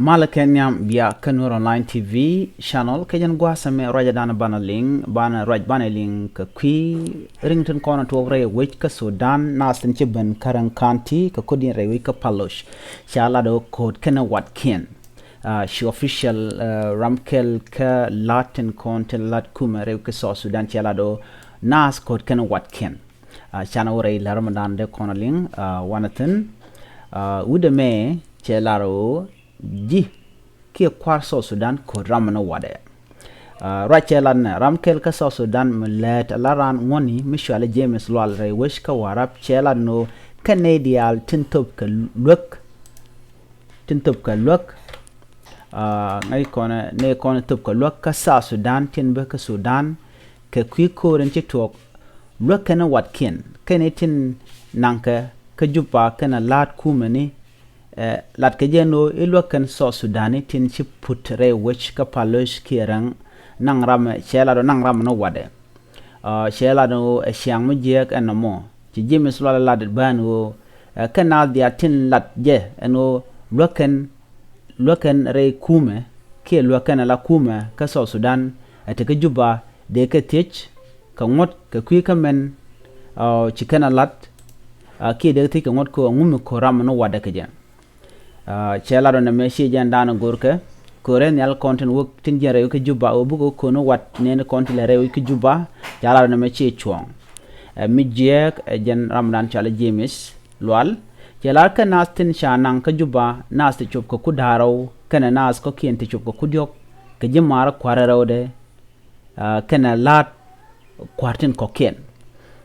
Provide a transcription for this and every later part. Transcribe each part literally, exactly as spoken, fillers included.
Malɛ kɛ nhiam bia kä Nuer Online T V channel. Kɛ jɛn gua̱a̱th ɛmɛ ruacdan banɛ liŋ, banɛ ruac banɛ liŋ kɛ kui̱ ri̱ŋ tin kɔn tuɔɔk rɛy wec kä Sudan, naath tin ci ben kä Rɛŋ County kɛ ko̱diɛn rɛy wec kä Paloc. Ca lat ɣöö ko̱o̱t kɛnɛ watkiɛn. Ci official ram kɛl kä la̱t tin kɔn tin la̱t kumɛ rɛy wec kä South Sudan, ca lat ɣöö naath ko̱o̱t kɛnɛ watkiɛn. Canɛ wä rɛy lär mɛ dan dee kɔn liŋ wanɛ thi̱n. Wi̱dɛ mɛ cɛ lar ɣöö ji̱ kiɛ kua̱r South Sudan ko̱o̱t ram mɛ ni watdɛ. Ruac cɛ lat nɛ ram kɛl kä South Sudan mi lɛɛt a la raan ŋuɔ̱ni mi cuali James Lual rɛy wec kä Warap cɛ lat ni ɣöö kɛn nɛy diaal tin thöp kɛ luäk, tin thöp kɛ luäk. Ŋäc kɔn nɛy kɔn thöp kɛ luäk kä South Sudan tin bä kä Sudan kɛ kui̱ ko̱o̱r in ci tuɔɔk luäk kɛn watkiɛn kɛn i̱ tin naŋkɛ kä Juba kɛn a la̱a̱t kumɛ ni. Lat kɛ jɛ ni ɣöö i̱ luäk kɛn South Sudan i̱ tin ci put rɛy wec kä Paloc kiɛ Rɛŋ naŋ ram cɛ lat ɣöö naŋ ram ni watdɛ. Cɛ lat ɣöö ɛ ciaŋ mi jiääk ɛn nɔmɔ ci James Lual ɛ lat bään ɣöö kɛn naath diaal tin lat jɛ ɛn ɣöö luäk kɛn, luäk kɛn rɛy kumɛ kiɛ luäk kɛn ala kumɛ kä South Sudan ɛ te kä Juba dee kɛ thiec kɛ ŋuɔ̱t kɛ kui̱ kä mɛn ci kɛn a lat kiɛ dee kɛ thiec kɛ ŋuɔ̱t kɛ ɣöö ŋumi ko̱o̱t ram ni watdɛ kɛ jɛ. Cɛ lat ɣöö nɛmɛ ciɛ jɛn daanɔ go̱rkɛ ko̱o̱rɛ nhial kɔn tin wä tin jiɛn rɛy wec kä Juba ɣöö bikɛ wä ko̱o̱ni wat nɛɛni kɔn tin lɛ rɛy wec kä Juba. Cɛ lat ɣöö nɛmɛ ciɛ cuɔ̱ɔ̱ŋ. Ɛ mi jiääk ɛ jɛn ramdan cɔal i̱ James Lual. Cɛ lat kɛ naath tin ca naŋ kä Juba, naath ti cop kɛ ku da̱ŋ rɛw kɛnɛ naath kɔ̱kiɛn ti cop kɛ ku diɔ̱k kɛ ji̱ ma̱a̱r kua̱r rɛwdɛ. Kɛnɛ la̱a̱t kua̱r tin kɔ̱kiɛn.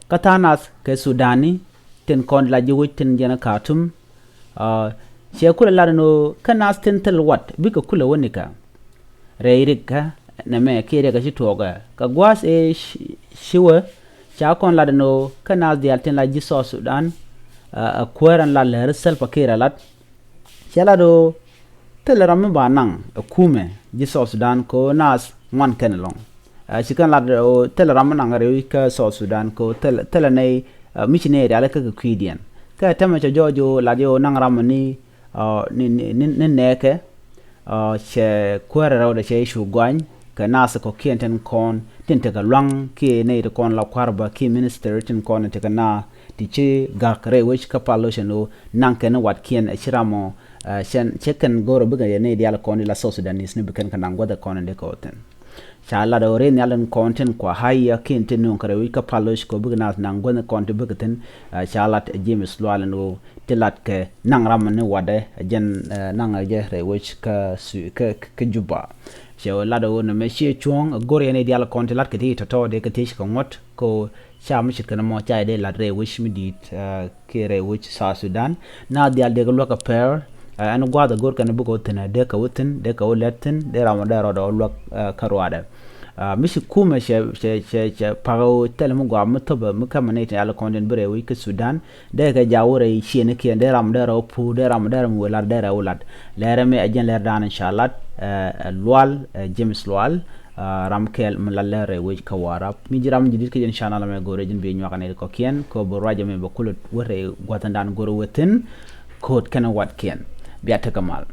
Kä tha̱a̱ŋ nath kɛ Sudani tin kɔn la ji̱ wec tin jɛn Khartoum. Cɛ kulɛ lat ni ɣöö kä nath tin thil wat bikɛ kulɛ wä nikä rɛy rikä nɛmɛ kiɛ rikä ci tuɔɔkɛ kɛ gua̱a̱th ëë ci wä. Ca kɔn lat ni ɣöö kä nath diaal tin la ji̱ South Sudan ɛ kuäär ɛn la lääri Salva Kiir ɛ lat. Cɛ lat ɣöö thilɛ ram mi ba naŋ ɛ kumɛ ji̱ South Sudan kɛ ɣöö naath ŋuan kɛn ɛlɔ̱ŋ. Ci kɛn lat ɣöö thilɛ ram mi naŋ rɛy wec kä South Sudan kɛ ɣöö thilɛ, thilɛ nɛy mi ci nɛy rialikä kɛ kui̱diɛn. Kä ɛ täämɛ cɛ jɔɔc ɣöö lat ɣöö naŋ ram ni, ni, ni, ni nɛɛkɛ. Cɛ kuäärɛ rɛwdɛ cɛ cu guany kɛ naath kɔ̱kiɛn tin kɔn tin tekɛ lua̱ŋ kiɛ nɛy ti kɔn la kua̱r bä kiɛ minister tin kɔn tekɛ naath ti ci gak rɛy wec kä Paloc ɛn ɣöö naŋ kɛn watkiɛn ɛ ci ram ɔ. Cɛn cɛ kɛn go̱o̱rä bikɛ yɛ nɛy diaal kɔn di la South Sudanese ni bi kɛn kɛ naŋ guäth ɛ kɔn in dee kɛ wä thi̱n. Ca lat ɣöö rɛy nhial in kɔn tin kua ha̱y yɛ kiɛn tin nuŋ kɛ rɛy wec kä Paloc kɛ ɣöö bikɛ naath naŋ guäth in kɔn ti bikɛ thi̱n. Ca lat ɛ James Lual in ɣöö ti lat kɛ naŋ ram ni watdɛ ɛ jɛn naŋ ɛ jɛ rɛy wec kä, kä, kä Juba. Cɛ lat ɣöö nɛmɛ ciɛ cuɔ̱ɔ̱ŋ ɛ go̱r yɛn i̱ diaal kɔn ti lat kɛ ti tɔ̱tɔ̱ dee kɛ thiec kɛ ŋuɔ̱t kɛ ɣöö ca mi ce̱tkɛ nɔmɔ ca i̱ dee lat rɛy wec mi di̱i̱t kiɛ rɛy wec South Sudan. Naath diaal dee kɛ luäk kɛ pɛr ɛn gua̱a̱th ɛ go̱r kɛn bikɛ wä thi̱n ɛ dee kɛ wä thi̱n dee kɛ wä lɛt thi̱n dee ram ɔ dee rɔɔdɛ wä luäk kä ruaadɛ. Mi ci kumɛ cɛ, cɛ, cɛ, cɛ pa̱k ɣöö thilɛ mi gɔaa mi thöpɛ mi kämɛ ni tin yal kɔn tin bi rɛy wec kä Sudan. Dee kɛ ja̱ wä rɛy ciënikiɛn dee ram dee rɛw puur dee ram dee rɛw mi wëë lat dee rɛw wä lat. Lɛrɛ mi ɛ jɛn lɛr dan in ca lat ɛ Lual, ɛ James Lual. Ram kɛl mi lat lɛr rɛy wec kä Warap. Mi ji̱ ram ji̱ di̱t kä jɛn channel mɛ go̱o̱rɛ ji̱n bi nyuak ni kɔ̱kiɛn kɛ bi ruacɛ mɛ bɛ kulɛ wä rɛy gua̱thindan go̱o̱rɛ wä thi̱n. Ko̱o̱t kɛn watkiɛn. Bia tekɛ mal.